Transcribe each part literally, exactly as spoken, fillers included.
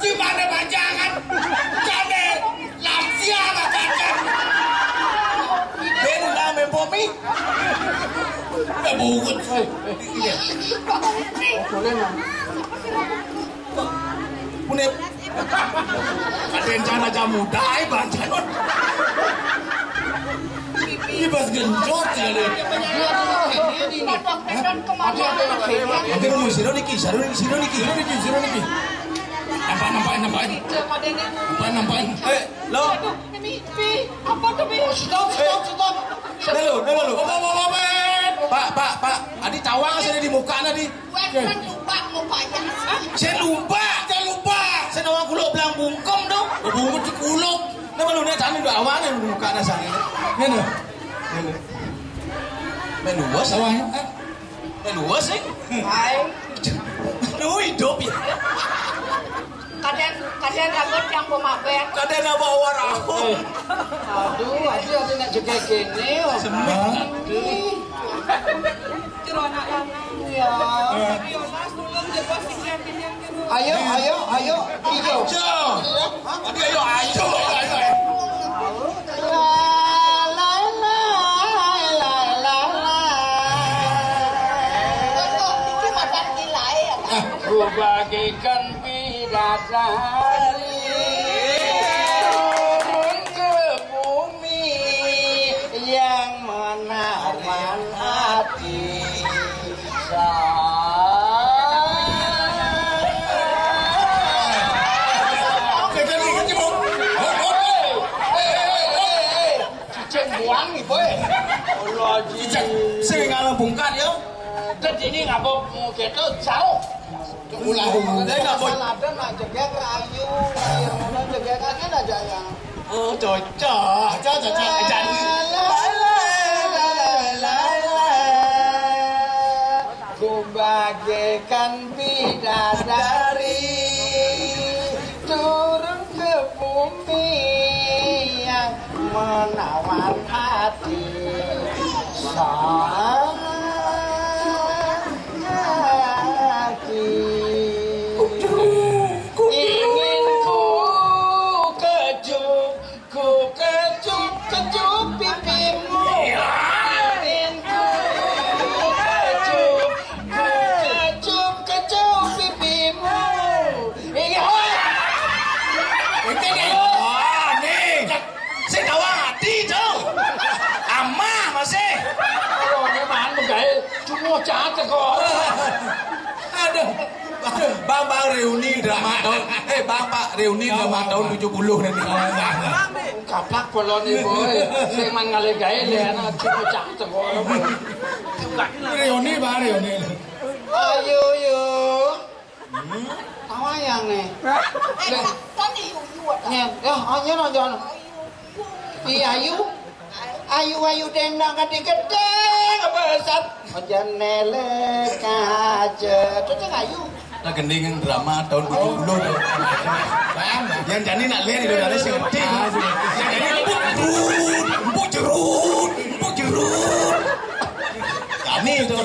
Gimana panjangan? Jane lansia lah panjang. Ben lah mempomi. Udah bungut. Iya. Boleh, Mang. Punya ada rencana jamu dai panjang. Ini pas genjot ya, Le. Aduh, sira niki, sira niki, sira niki, sira niki, sira niki. Nampak, nampak, nampak. Nampak, nampak. Eh, lo. Aduh, ini, Pi, apa tuh, Pi? Stop, stop, stop. Lalu, lalu, lalu. Apa, apa, apa, apa? Pak, Pak, Pak. Adi tawang saya di muka tadi. Wes, kan lupa, lupa ya. Saya lupa, saya lupa. Saya nawang kuluk belang bungkem dong. Bungut di kuluk. Nah, malu nih, tadi udah awalnya udah muka dasar ini. Ini, ini. Main luas awalnya. Main luas sih. Hai. Lu hidup ya. Kadang, kadang rambut yang pemaben. Kadang apa warahong. Aduh, aduh, aduh, nak jegek gini, oh. Semek. Aduh. Kira anak lanang. Iya. Ayo, Mas, tolong dia pasti siapin yang di rumah. Ayo, ayo, ayo, ayo. Ayo. Hah? Ayo, ayo, ayo, ayo. La, la, la, la, la, la. Iki makan gila ya. Ku bagikan bidadari turun ke bumi yang menawan hati. Cicing buang ibu. Allah, cicing. Sing ngalah bungkat ya. Dadi ini ngapa keto jauh. Ulah. Dia ngapa? Ada nak jegek rayu, yang mana jegek kan ada ya. Oh, cocok. Cocok, cocok. Jadi. Ku bagaikan bidadari turun ke bumi yang menawan hati. Sang hati. Ingin ku kecup, ku kecup, kecup pipimu. Ingin ku kecup, ku kecup, kecup pipimu. Iya. Iki nih. Wah, nih. Sing gawa ati, Cuk. Amah masih. Wong iki mangan menggawe cuma catet kok. Aduh. Aduh, Bang, Bang reuni drama tahun. Eh, Bang, Pak, reuni drama tahun tujuh puluh nanti. Kaplak bolone, boy. Sing man ngale gawe le ana cuma catet kok. Reuni, Bang, reuni. Ayo, yo. Hmm? Tawayang nih. Eh, kan, kan yuyu ada. Nih, ya, ayo no, Jon. Iya, ayu. Ayu, ayu, dendang, gede, gede. Pesat. Ojan nelek kaca. Cocok ayu. Nah, gendingan drama tahun tujuh puluh tuh. Bang, yang jani nak lihat itu dari sing ngerti. Yang jani empuk jerut, empuk jerut, empuk jerut. Jani itu.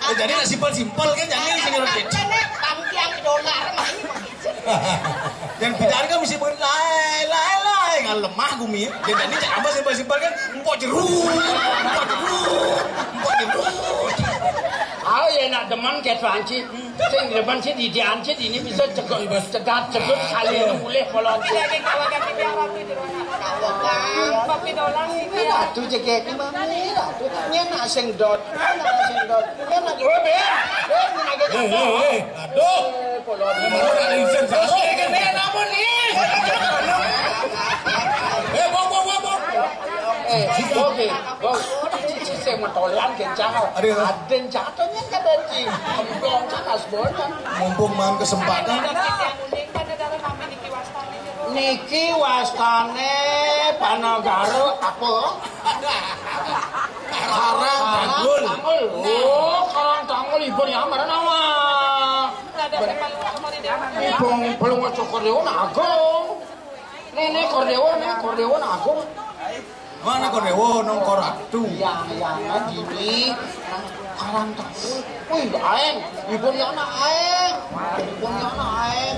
Eh, jadi nak simpel-simpel kan, jani sing ngerti. Bang tiang dolar. Yang bicara kan mesti lae, lae, lae, nggak lemah gumi. Ya, jadi cak apa simpel-simpel kan, empuk jeruk, empuk jeruk, empuk jeruk. Oh ya, nak demen kayak Franci. Sing demen sih di Dian sih ini bisa cegat, cegat, cegat kali ini mulih polon. Tapi lagi kalau ganti biar ratu di rumah. Kopi dolar sih. Ini ratu jegek ini mami, ratu. Ini nak sing dot, ini nak sing dot. Ini nak dua be. Eh, ini nak Eh, eh, eh, aduh. Polon. Mau tak lingsen salah. Oke, kene namun nih. Eh, bong, bong, bong, bong. Eh, oke, bong. Cici sing metolean kencang. Aduh. Aden jatuhnya kan dari Emblong kan asbona. Mumpung mang kesempatan. Niki wastane Panagara apa? Karang Tanggul. Tanggul. Oh, Karang Tanggul ibu ya marang nawa. Ibu belum cokor yo nagung. Nene Kordewo, Nene Kordewo nagung. Mana Kordewo nang Koratu? Yang yang gini Karang Tanggul. Wih, aeng. Ibu ya anak aeng. Ibu ya anak aeng.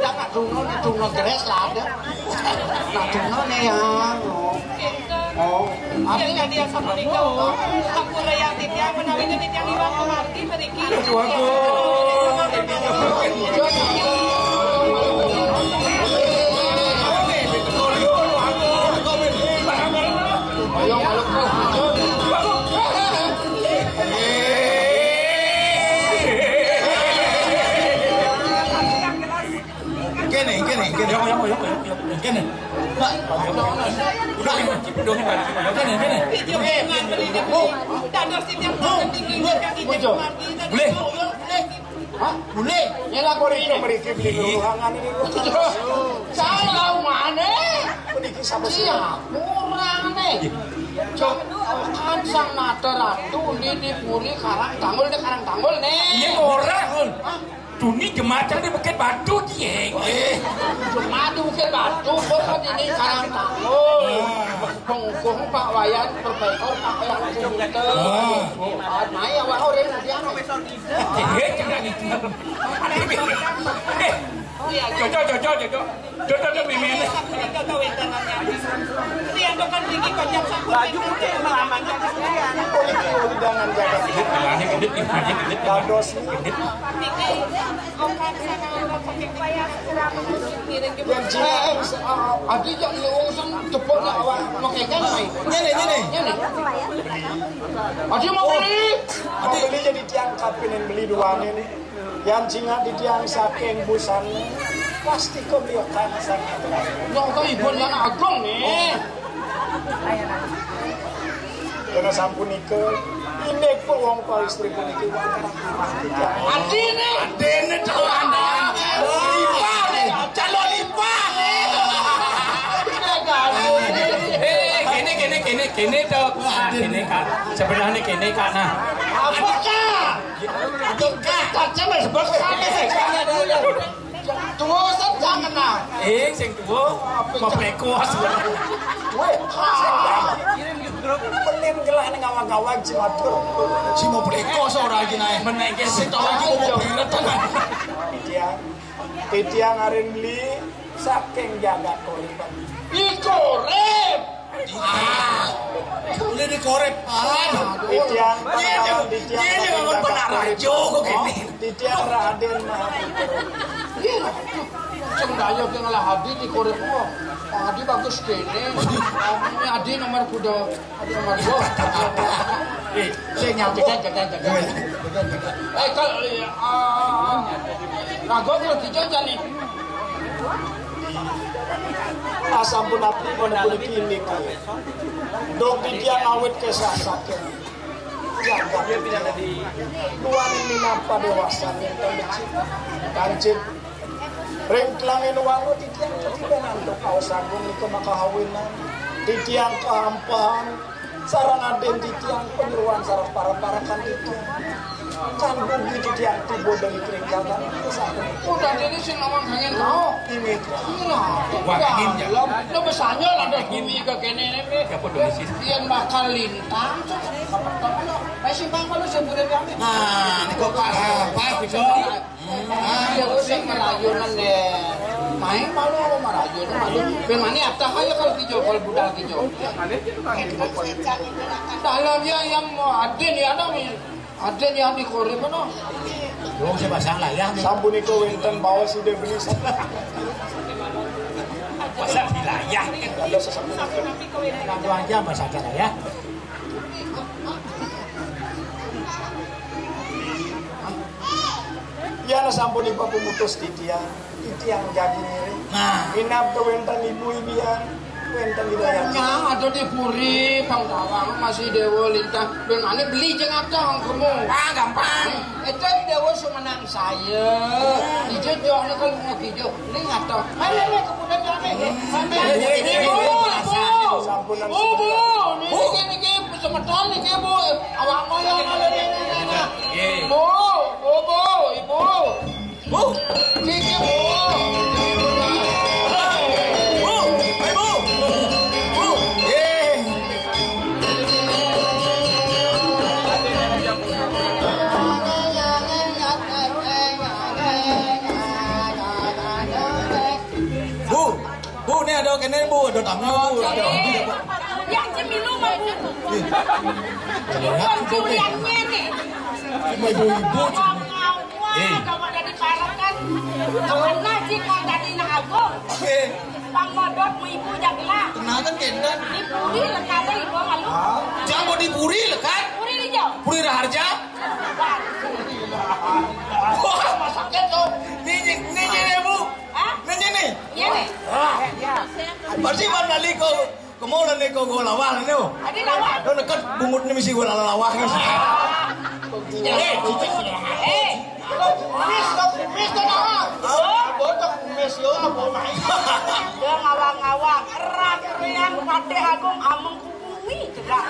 Jangan dungno, dungno geres lah ada. Nah, dungno nih yang. Oh. Yang tadi yang sama nih, oh. Aku yang titiang, menawi titiang iwak pemargi, meriki. Aduh, aku. Ayo, ayo, ayo. Kene, kene, kene. Yo, yo, yo, yo, yo. Kene. Pak. Udah, udah, udah. Kene, kene. Video kene. Dados titiang tinggi, kaki Mujo. Boleh. Boleh. Hah? Boleh. Ya lah, kok itu mriki beli ruangan ini. Salah mana? Mriki sama sih? Iya, kurang nih. Cok, kan sang nata ratu di di puri Karang Tanggul, di Karang Tanggul nih. Iya, ora, Ul. Hah? Duni jemacane Bukit Batu ki, eh. Jemati Bukit Batu, kok kan ini Karang Tanggul. Bengkung Pak Wayan, Perbaikan Pak Wayan Komputer. Ah. Mai awak orang dia. Eh, jangan itu. Eh, cocok, cocok, cocok. Cocok, cocok, mimine. Laju mungkin melamankan sekalian. Politik udangan jaga. Dados. Yang jika, eh, eh, adi yang lu urusan tepuk nak awak makekan mai. Ini, ini, ini. Ini. Adi mau beli. Mau beli jadi tiang kapin yang beli dua ini. Yang jingat di tiang saking busan pasti kau beli okan sana. Yang kau ibu yang agung nih. Dengan sampun nika, ini kok wong kau istri pun iki wong. Adine. Adine calon. Ipar nih, calon ipar nih. Eh, kene, kene, kene, kene to. Kene, Kak. Sebenarnya kene, Kak. Nah. Apa, Kak? Aduh, Kak, Kak, coba sebut Kak. Tuwa sing jangan, nah. Eh, sing tuwa, mau plekos. Weh, Kak. Benin gelah ning awak-awak jimatur. Si mau plekos ora iki nae. Meneke sing tau iki mau beretan. Titiang. Titiang arin beli saking jagat Korip. Iku Korip. Ah, udah dikorep. Ah, Titiang, ini, titiang, ini memang titiang, penarajo kok ini. Titiang Raden Mahaputra. Iya, ceng daya yang lah Adi di Korep kok. Adi bagus kene. Ini Adi nomor kuda, Adi nomor dua. Eh, saya nyampekan, jangan, jangan. Eh, kalau, ah, ragu kalau tiga jadi. Asampun abdi menempuh kini kali. Dok titiang awit kesasaken. Jagat. Tuan ini napa dewasa minta becik. Kancit. Ring kelangin wangu titiang ketibenan dok kaos agung niku maka hawinan. Titiang keampahan. Sareng adén titiang, panyeroan sareng para-parakan titiang. Canggung titiang tiba dari Kringgagan. Udah jadi sing ngomong kangen kau. Ini. Wah, ini ya. Lo besarnya lah ada bumi ke kene ini. Yang bakal lintang, cok. Apa lo? Masih bang kalau sebulan kami. Nah, ini kok pas, pas, Cok. Ah, ya, sing marayunan deh. Main malu, marayunan malu. Bén mani abtah aja kalau kijo, kalau budal kijo. Dalam ya yang mau adén ya, ada nih. Adén yang di korim mana? Yo, saya pasang lah ya. Sampun itu wénten bawa sudah beli. Pasang wilayah. Ada sesampun. Nanti aja pasang ya. Yan sampun ipun pumutus titiang, titiang jagi ngiring. Nah. Inap to wénten ibu ibian, wénten wilayah. Nya ada di puri, Bang Dawang masih Déwa Lintang. Bén mani beli jeng ada kemu. Ah, gampang. Itu Déwa sumenang saya. Ijo jono kalau mau kijo, ini ngata. Ayo, ayo, kemudian kami. Sampai. Ibu, ibu. Sampunan. Bu, bu, niki, niki, semeton niki, Bu. Awak moyong ada di. Bu, bu, bu, ibu. Bu. Niki, Bu. Bu, ayo, Bu. Bu. Ye. Bu, Bu, ini ada kene, Bu, ada tamu, Bu, ada. Ya, cemilu mah, Bu. Ih. Bukan curiannya nih. Cuma ibu-ibu, cuma. Ngawang, eh, kalau ada di Parakan. Karena jika tadi nak agung. Oke. Bang Modot, mau ibu jaga. Kenapa, Kendan? Di puri lekatnya ibu malu. Ah, jangan mau di puri lekat. Puri hijau. Puri Raharja. Wah, masaknya tuh. Ini, ini, ini, Bu. Hah? Ini, ini. Iya, nih. Ah. Pasti Bang Dali kok. Kemana nih kok gua lawah nih? Ada lawah. Lo deket bungut nih mesti gua lawah nih. Eh, cicing. Eh, lo kumis, lo kumis, lo lawah. Hah? Botok kumis lo apa main? Dia ngawang-ngawang. Erak riang Patih Agung ameng kubumi cedak.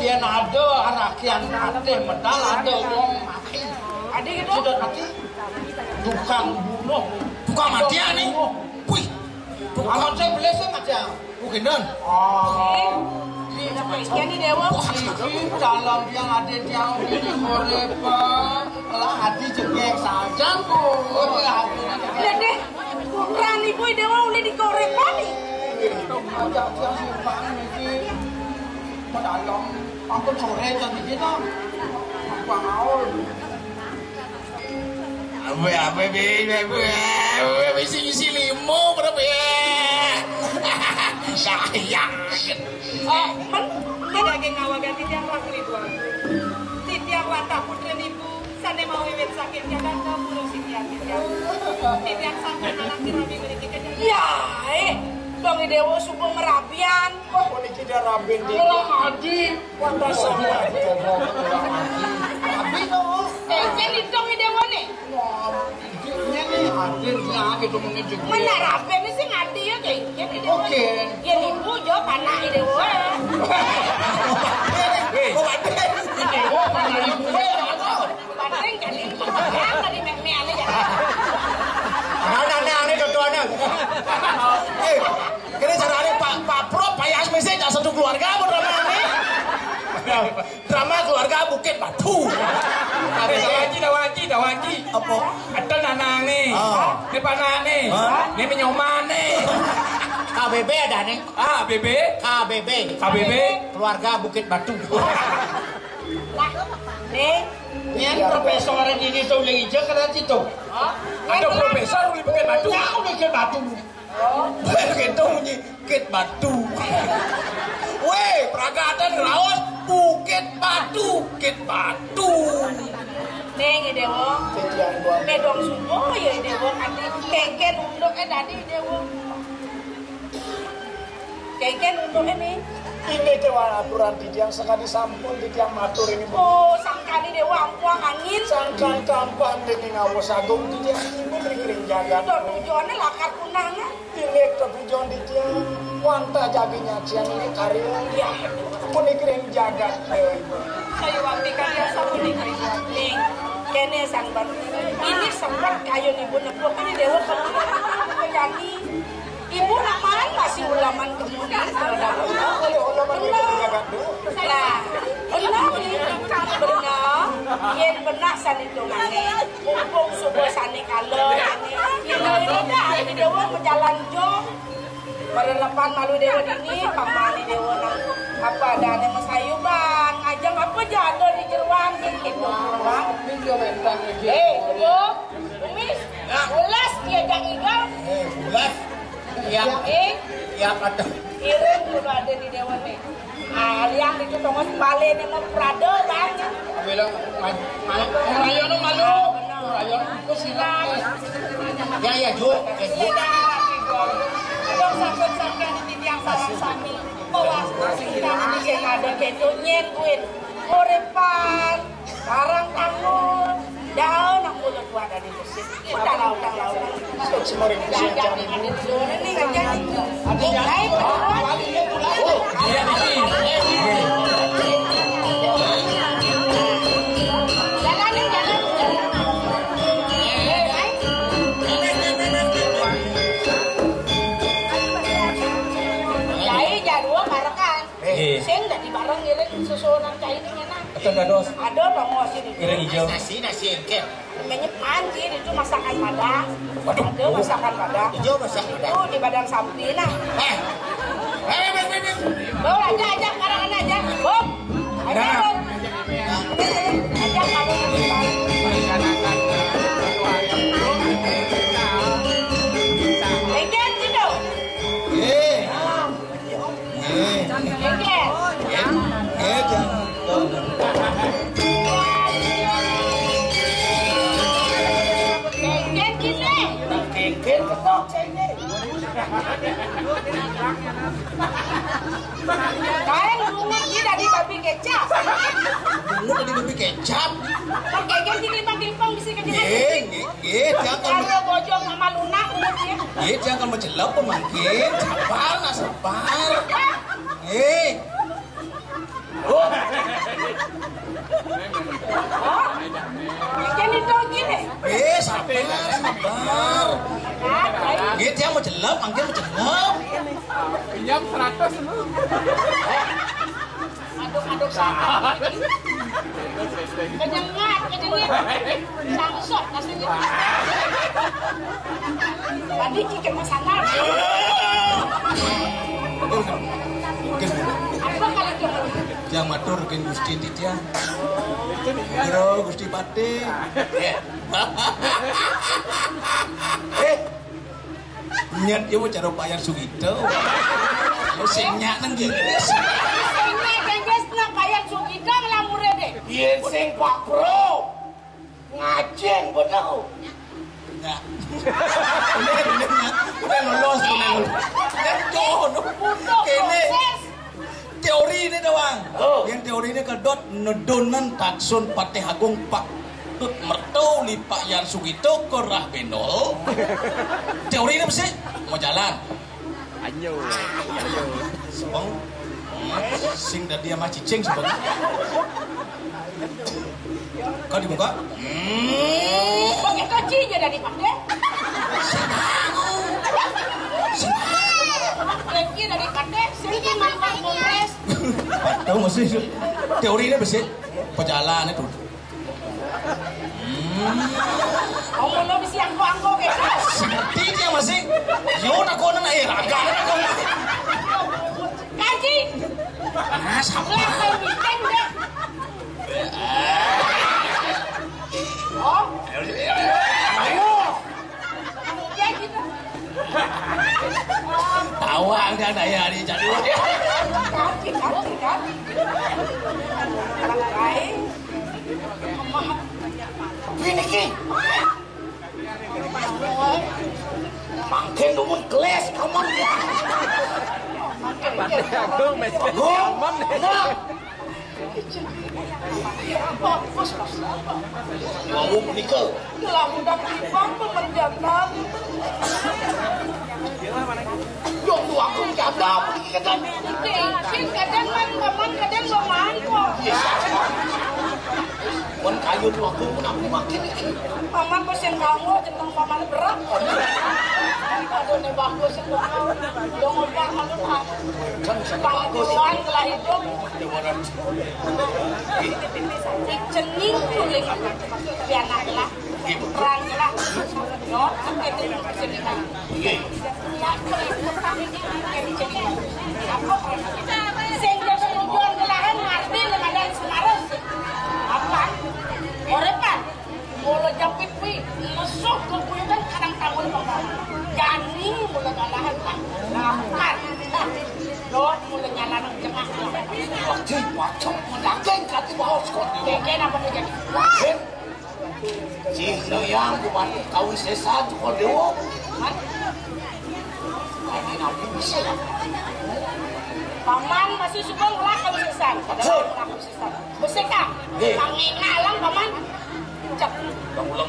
Dia nado arakian Patih medal ada wong mati. Ada gitu? Sudah mati. Tukang bunuh. Tukang mati ya nih. Wih. Amat saya beli sih macam. Oke, Don. Oh. Ini Dewa. Iki dalam yang ada dia ini korepa. Lah hati jegek saja kok. Iya deh. Putrane kuwi Dewa oleh di korepa nih. Ada yang simpang iki. Padahal ampun sore tadi kita. Apa mau? Ape, ape, be, be, be, be, isi, isi limo, berapa ya? Sayang. Oh, men, tidak geng awak ganti tiang waktu itu. Titiang wantah putra niku, sane mau wiwit sakit jagat ke puluh sitiang titiang. Titiang sangkan anak kira minggu ini kita jadi. Ya, eh, Bang Dewo subuh merapian. Wah, ini tidak rapi nih. Kalau ngaji. Wah, dasar. Tapi no. Eh, jadi dong ini Dewo nih. Ini nih hadirnya gitu menuju. Mana rapi nih sih ngaji ya kayak gini Dewo. Oke. Ya ibu jo panak ini Dewo. Hei, kok ada? Ini Dewo panak ibu. Pancing jadi yang tadi mek-mek aja. Nah, nah, nah, ini contohnya. Eh, kene carane Pak, Pak Pro, Pak Yas mesti jak satu keluarga apa drama ini? Drama keluarga Bukit Batu. Ada Dawaji, Dawaji, Dawaji. Apa? Ada nanang nih. Ah. Ini panak nih. Ah. Ini menyoman nih. K B B ada nih. Ah, B B. K B B. K B B. Keluarga Bukit Batu. Lah, nih, yen profesor ini tuh yang hijau kena situ. Ada profesor uli Bukit Batu. Ya, uli Bukit Batu. Gitu bunyi Bukit Batu. Weh, peragatan raos Bukit Batu, Bukit Batu. Nih, Dewo. Medong semua ya, Dewo. Keke nunduk eh tadi, Dewo. Kengken untuk ini. Ini Dewa aturan titiang sekali sampun titiang matur ini. Oh, sangkani Dewa ampuang angin. Sangkan kampang dene ngawas agung titiang ibu kering jagat. Dok tujuannya lakar kunangan. Ini ketujuan titiang. Wanta jagi nyacian ini karya. Ya. Puniki ring jagat. Saya wakti karya sapunika. Nih, kene sang ban. Ini sempat kayu ibu nepuk ini dewa kamu. Jadi ibu namaan masih ulaman kemudian terhadap. Nah, benar nih, benar. Yen benar sanitu mane. Mumpung suba sane kala, ini ini dah ini dewa berjalan jong. Berlepan malu dewa dini, pamane dewa nang apa adane masayuban, ajang apa jado di jeruan, gitu. Eh, tunggu. Umis, ulas dia jak igal. Eh, ulas. Ya, eh, ya kata. Iring kudu ada di dewa nih. Ah, liang itu tongos bale nih mau prado banyak. Bilang, ngan-, ngan-, ngerayono malu. Ngerayono itu silang. Ya, ya, Ju. Ya, Ju. Iya, dah, Ju. Dong, sampeyan-sampeyan di titiang sareng sami. Mawas, kita ini sing ada kedo nyen kuwi. Uripan, barang tangun, daun nang mulut wadah di musim. Udah lah, udah lah, udah. Semua yang bisa cari. Ini kan jadi. Ini lain. Jalanin, jalanin, jalanin. Yai jadua barengan. Eh. Sing dadi bareng ngiring susunan cai ini enak. Betul, dados. Ada dong mau sini. Ngiring hijau. Nasi, nasi engkel. Menyepan sih itu masakan Padang. Waduh. Ada masakan Padang. Hijau masak Padang. Itu di Padang Sampi nah. Eh. Eh, eh, eh, eh. Bawa aja, aja, sekarang aja. Bob. Aja, Bob. Aja, kamu. Lengket gitu. Eh. Lengket. Eh. Eh, jangan. Lengket gitu. Lengket ketok saya ini. Kain bungut dia dari babi kecap. Bungut dari babi kecap. Pakai ganti kelipang-kelipang bisa kerja. Nggih, nggih, nggih, dia akan kalau bojong sama lunak bungut dia. Nggih, dia akan menjelap pemangkin. Sabar, nah sabar. Nggih. Oh. Ikan itu gini. Eh, sabar, sabar. Nggih, dia mau jelap, mangkin mau jelap. Pinjam seratus lu. Aduk-aduk sama. Kenyengat, kenyengat. Sangsot rasanya. Tadi cikin masalah. Apa kali itu? Yang matur mungkin Gusti Titiang. Bro, Gusti Patih. Eh, nyet yo cara Pak Yan Sugito. Sing nyak nang gini. Sing nyak, Jeng, nak Pak Yan Sugito ngelamure deh. Yen sing Pak Pro. Ngajeng bener. Nah. Udah, udah, udah lolos, udah lolos. Udah, John. Kene. Teori ini doang. Oh. Yang teori ini kedot nedonan taksun Patih Agung Pak Tut Merto li Pak Yan Sugito ke Rah Benol. Teori ini mesti mau jalan. Ayo. Ayo. Sebeng. Sing dadi ama cicing sebeng. Kau dibuka? Hmm. Pakai kaci aja dari Pak deh. Lagi dari Pak deh, sini kan Pak Polres. Tahu masih teori ini besi. Pejalan itu. Hmm. Kamu lo bisa angko-angko kayak gitu. Seperti dia masih. Yo nak kau nak eh raga nak kau. Kaji. Nah, sabar. Lah, kau bikin deh. Oh. Ayo. Kamu dia gitu. Tawa angkat ayah ni jadul. Kaji, kaji, kaji. Orang lain. Tapi niki. Mangkin dumun keles kaman. Aduh, mes. Aduh. Kaman. Nah. Wau menika. Telah udah timbang pemerjatan. Yang Aku jaga apa iki kadang. Sing kadang man paman kadang lo man kok. Iya, sama. Mun kayu tuh aku pun aku makin iki. Paman kok sing kamu tentang paman berat. Aduh, ne bagus sing kamu. Dong ompar malu lah. Kan sing bagus. Paman telah hidup. Dewanan. Cening kuling. Biar nak lah. Terang lah. Yo, sampai terima kasih. Iya. Sing jaga tujuan ke lahan ngarti dengan Semarang. Apa? Orepan. Mula japit wi, mesuk ke kuyukan kadang tanggul bang. Jani mula galahan lah. Lakukan. Lo mula jalan jengah. Wajib macam mendagang kati bawa sekolah. Keke apa terjadi? Cih, no yang bukan kau sesa tukar dewo. Kan? Ini nanti bisa ya. Paman masih suka ulah kau sesa. Betul. Ulah kau sesa. Beseka. Nggih. Pangena lang paman. Cek. Kamu